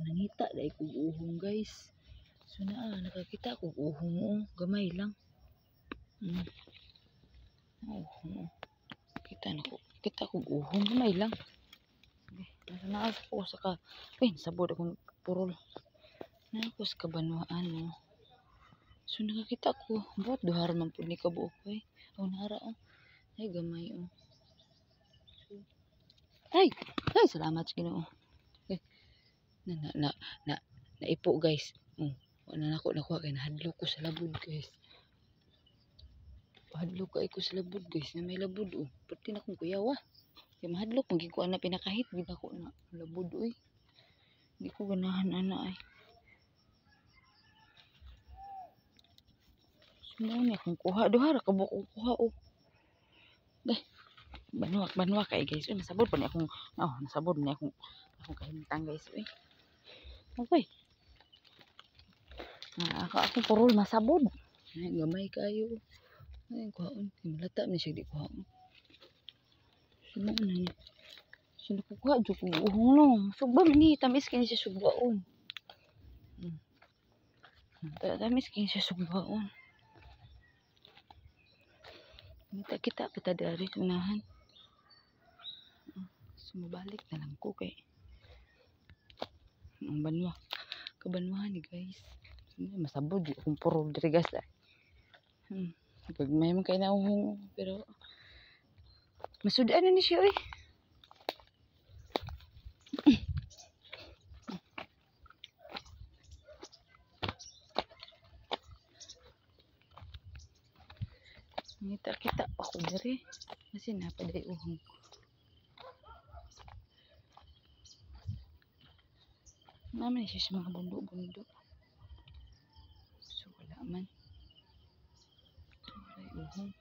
So nangita dai kog uhong, guys. So naa nakakita kog uhong, oh, gamay lang. Uhong, oh. Kita na ko. Kita kog uhong, gamay lang. Okay. Nasa naa ko sa ka, ay, sabod akong purol. Naa ko sa kabanwaan, no. So nakakita ko, buot duha ra man pud ni kabuok, oy. Oh, nara, oh. Ay, gamay, oh. So, ay, ay, salamat sa Ginoo. Eh, na na na na naipo, guys. Oh, wala na ako nakuha kay nahadlok ko sa labod, guys. Hadlok kay ko sa labod, guys, na may labod, oh. Pati na akong kuyawa. Kay mahadlok man gyud ko ana, pinakahit gid ako na labod, oy. Hindi ko ganahan ana, ay. So mao ni akong kuha, duha ra ka buok akong kuha, oh. Day. Banwak banwak kay, guys. Uy, nasabod pa ni akong, oh, nasabod ni akong kahimtang, guys, uy. Okay. Ah, ako akong purol masabod. Ay, gamay kayo. Ay, kuhaon. Malata man siya di kuhaon. So mao na ni. So nakukuha jud kog uhong, no. Sugba man ni, tamis kini siya sugbaon. Tamis kini siya sugbaon. Kita kita pa ta diri sa unahan. So mabalik na lang ko kay ang banwa. Kabanwahan ni, guys. Masabod jud akong purol diri, guys, ah. Gagmay man kay na uhong, pero masudan na ni siya, oy. Ngita kita ako diri. Kasi napaday uhong. Naman siya sa mga bundok-bundok. So wala man. Walay uhong.